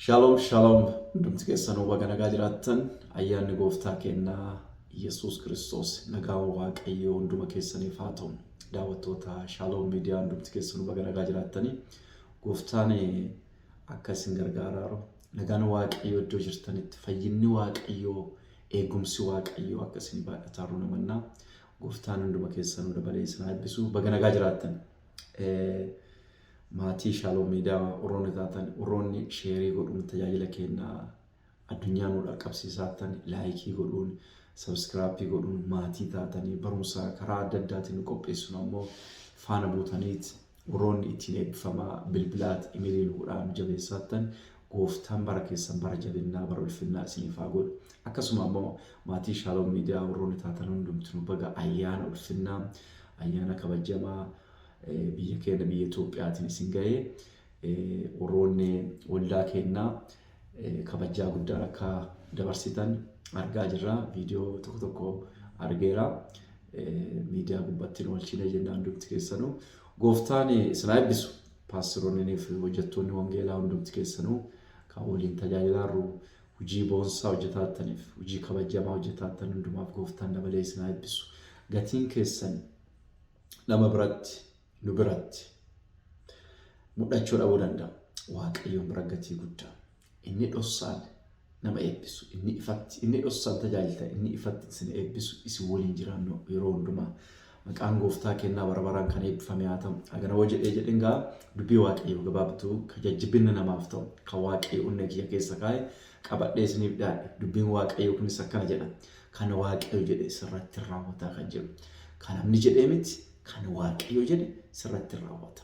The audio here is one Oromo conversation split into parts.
Shalom shalom hundumti keessanuu baga nagaa jiraattan. Ayyaanni gooftaa keenyaa Yesuus Kiristoos, nagaan Waaqayyoo hunduma keessaniif haa ta'u. Daawwattoota Shalom Miidiyaa, hundumti keessanuu baga nagaa jiraattanii. Gooftaan akka isin gargaaraaru, nagaan Waaqayyoo iddoo jirtanitti, fayyinni Waaqayyoo, eegumsi Waaqayyoo akka isin baay'ataaru namannaa. Gooftaan hunduma keessanuu dabalee isin haa eebbisu. Baga nagaa jiraattan. Maatii Shalom Miidiyaa warroonni taatan, warroonni share godhuun tajaajila keenyaa addunyaa nu dhaqqabsiisaattan, like godhuun, subscribe godhuun maatii taatanii, barumsa karaa adda addaatiin nu qopheessuun ammoo faana buutaniit warroonni ittiin eebbifamaa bilbilaat email nu godhaa nu jabeessaattan, gooftaan bara keessan bara jabinnaa, bara ulfinnaa isiniif haa godhu. Akkasuma ammoo maatii Shalom Miidiyaa warroonni taatan hundumtinuu baga ayyaana ulfinnaa, ayyaana kabajamaa biyya keenya, biyya Itoophiyaatiin isin ga'ee. Warroonni waldaa keenyaa kabajaa guddaan akka dabarsitan argaa jirra. Viidiyoo tokko tokko argeera. Miidiyaa gubbaatti nu walchine jennaan hundumti keessanuu. Gooftaan isin haa eebbisu. Paasteroonni fi hojjettoonni wangeelaa hundumti keessanuu kan waliin tajaajilaarru, hojii boonsaa hojjetaattaniif, hojii kabajamaa hojjetaattan hundumaaf gooftaan dabalee isin haa eebbisu. Gatiin keessan nama biratti, nu biratti mul'achuu dhabuu danda'a. Waaqayyoon bira gatii guddaa. Inni dhossaan nama eebbisu, inni ifatti, inni dhossaan tajaajilta, inni ifatti isin eebbisu, isin waliin jiraannu yeroo hundumaa. Maqaan gooftaa kennaa bara baraan kan eebbifame haa ta'u. Hagana hoo jedhee jedhin gaa dubbii Waaqayyoo gabaabduu ka jajjabinna namaaf ta'u, kan Waaqayyo onnee kiyya keessa kaa'e qabadhee isiniif dhiyaadhe. Dubbiin Waaqayyoo kunis akkana jedha. Kan Waaqayyo jedhe sirratti raawwataa kan jedhu. Kan namni jedhee miti, kan Waaqayyo jedhe sirratti raawwata.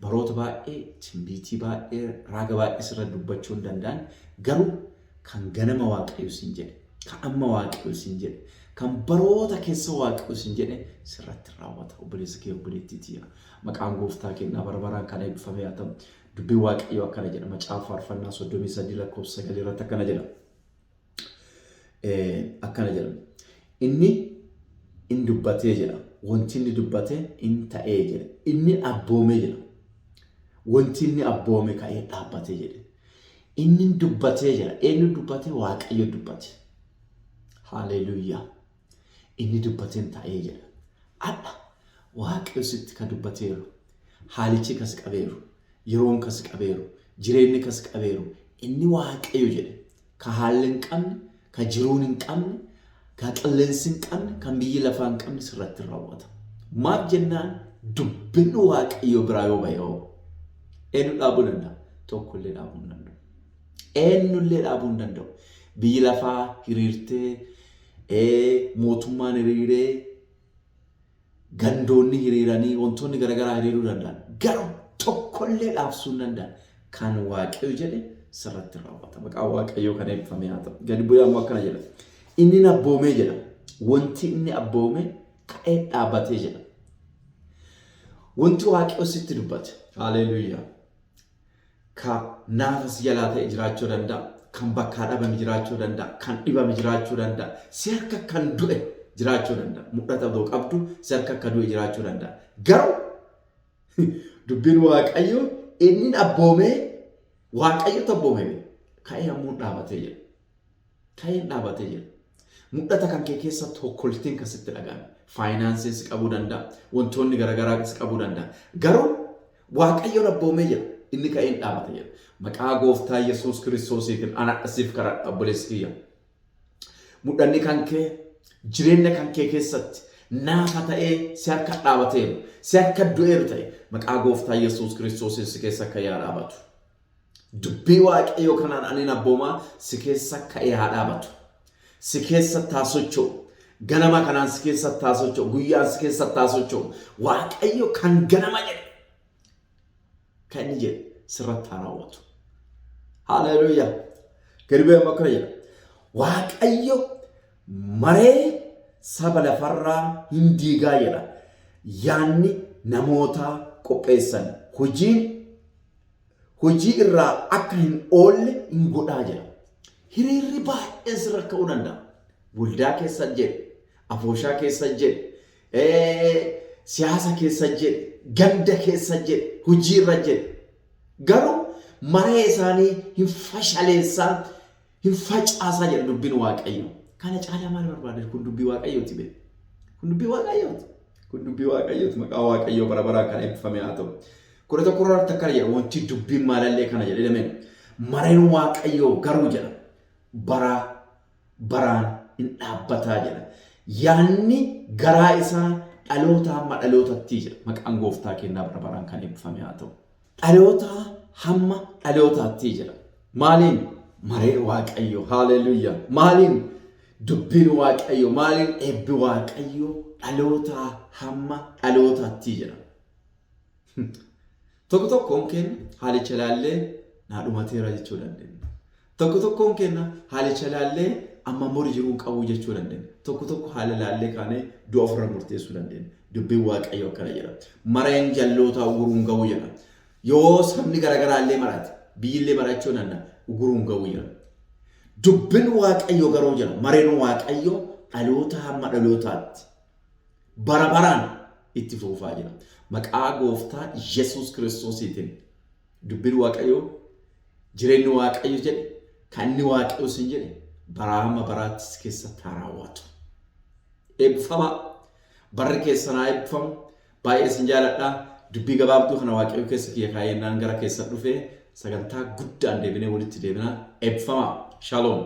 Baroota baay'ee, timbiitii baay'ee, raaga baay'ee sirra dubbachuu hin danda'an, garuu kan ganama Waaqayyo siin jedhe, kan amma Waaqayyo siin jedhe, kan baroota keessa Waaqayyo siin jedhe sirratti raawwata. Obboleessa kee, obboleettii tiyya. Maqaan gooftaa kennaa bara baraan kan eebbifame haa ta'u. Dubbiin Waaqayyo akkana jedha. Macaafa Faarfannaa 33 lakkoofsa 9 irratti akkana jedha. Akkana jedha. Inni in dubbatee jedha. Wanti inni dubbate in ta'ee jedha. Inni abboomee jedha. Wanti inni abboome ka'ee dhaabbatee jedhe. Inni dubbatee jedha. Eenyu dubbate? Waaqayyo dubbate. Haaleluyyaa. Inni dubbateen ta'ee jedha. Adha Waaqayyo sitti ka dubbateeru. Haalichi kas qabeeru. Yeroon kas qabeeru. Jireenyi kas qabeeru. Inni Waaqayyo jedhe. Ka haalli hin qabne, ka jiruun hin qabne, ka qilleensi hin qabne, kan biyyi lafaa hin qabne sirratti raawwata. Maaf jennaan, dubbiin Waaqayyo biraa yoo bahe hoo eenyu dhaabuu danda'a? Tokkollee dhaabuu hin danda'u. Eenyullee dhaabuu hin danda'u. Biyyi lafaa hiriirtee, mootummaan hiriiree, gandoonni hiriiranii, wantoonni garaagaraa hiriiruu danda'an. Garuu tokkollee dhaabsuu hin danda'an. Kan Waaqayyo jedhe sirratti raawwata. Maqaan Waaqayyoo kan eebbifame haa ta'u. Gadi bu'ee ammoo akkana jedha. Inni abboomee jedha. Wanti inni abboome ka'ee dhaabbatee jedha. Wanti Waaqayyo sitti dubbate. Haaleluyyaa. Ka naafa si jalaa ta'e jiraachuu danda'a. Kan bakkaa dhabame jiraachuu danda'a. Kan dhibame jiraachuu danda'a. Si harka kan du'e jiraachuu danda'a. Mul'ata odoo qabdu si harka akka du'e jiraachuu danda'a. Garuu dubbiin Waaqayyo inni abboomee, Waaqayyotu abboomee ka'ee ammoo dhaabatee jira. Ka'ee dhaabatee jira. Mul'ata kan kee keessa tokkolteen kan sitti dhaga'ame. Faayinaansiin si qabuu danda'a. Wantoonni garaagaraa si qabuu danda'a. Garuu Waaqayyoon abboomee jira. Inni ka'ee hin dhaabate jedha. Maqaa gooftaa Yesuus Kiristoosiitiin ana siif kadhadha, obboleessi kiyya. Mul'anni kan kee jireenya kan kee keessatti naafa ta'ee si harka dhaabateeru, si harka du'eeru ta'e, maqaa gooftaa Yesuus Kiristoosiin si keessa akka yaa dhaabatu. Dubbii Waaqayyoo kanaan ani abboomaa, si keessa ka'ee haa dhaabatu. Si keessa haa socho'u. Ganama kanaan si keessa haa socho'u. Guyyaan si keessa haa socho'u. Waaqayyo kan ganama jedhe, kan inni jedhe sirratti haa raawwatu. Haleluuyaa. Gadi bu'ee ammoo akkana jedha. Waaqayyo maree saba lafarraa hin diigaa jedha. Yaanni namootaa qopheessan hojiin hojii irraa akka hin oolle hin godhaa jedha. Hiriirri baay'een sirra ka'uu danda'a. Waldaa keessa jedhe, afooshaa keessa jedhe, siyaasa keessa jedhe, ganda keessa jedhe, hojii irra jedhe. Garuu Maree isaanii hin fashaleessaa, hin facaasaa jedha dubbiin Waaqayyo. Kana caalaa maal barbaada? Kun dubbii Waaqayyooti bee. Kun dubbii Waaqayyooti. Kun dubbii Waaqayyooti. Maqaa Waaqayyoo bara baraan kan eebbifame haa ta'u. 11 irratti akkana jedha. Wanti dubbiin maalallee kana jedhe lameen. Mareen Waaqayyoo garuu jedha. Bara baraan hin dhaabbataa jedha. Yaanni garaa isaa dhaloota hamma dhalootatti jedha. Maqaan gooftaa kennaa bara baraan kan eebbifame haa ta'u. Dhaloota hamma dhalootaatti jedha. Maaliin? Mareen Waaqayyo. Haaleluyyaa. Maaliin? Dubbiin Waaqayyo. Maaliin? Eebbi Waaqayyo dhaloota hamma dhalootaatti jedha. Tokko tokkoon keenya haalicha ilaallee naa dhumateera jechuu dandeenya. Tokko tokkoon keenya haalicha ilaallee amma muri jiruu hin qabu jechuu dandeenya. Tokko tokko haala ilaallee kaanee du'a ofirra murteessuu dandeenya. Dubbiin Waaqayyo akkana jedha. Mareen jallootaa uguruun ga'u jedha. Yoo sabni garaagaraa illee marate, biyyi illee marachuu danda'a, uguruun ga'u jedha. Dubbiin Waaqayyo garuu jedha. Mareen Waaqayyo dhaloota hamma dhalootaatti bara baraan itti fufaa jira. Maqaa gooftaa Yesuus Kiristoosiitiin dubbiin Waaqayyoo jireenyi Waaqayyo jedhe kan inni Waaqayyo sin jedhe baraa hamma baraatti si keessatti haa raawwatu. Eebbifamaa. Barri keessan haa eebbifamu. Baay'ee isin jaaladha. Dubbii gabaabduu kana Waaqayyo keessa kiyya kaayennaan gara keessa dhufee sagantaa guddaan deebinee walitti deebinaa. Eebbifamaa. Shalom.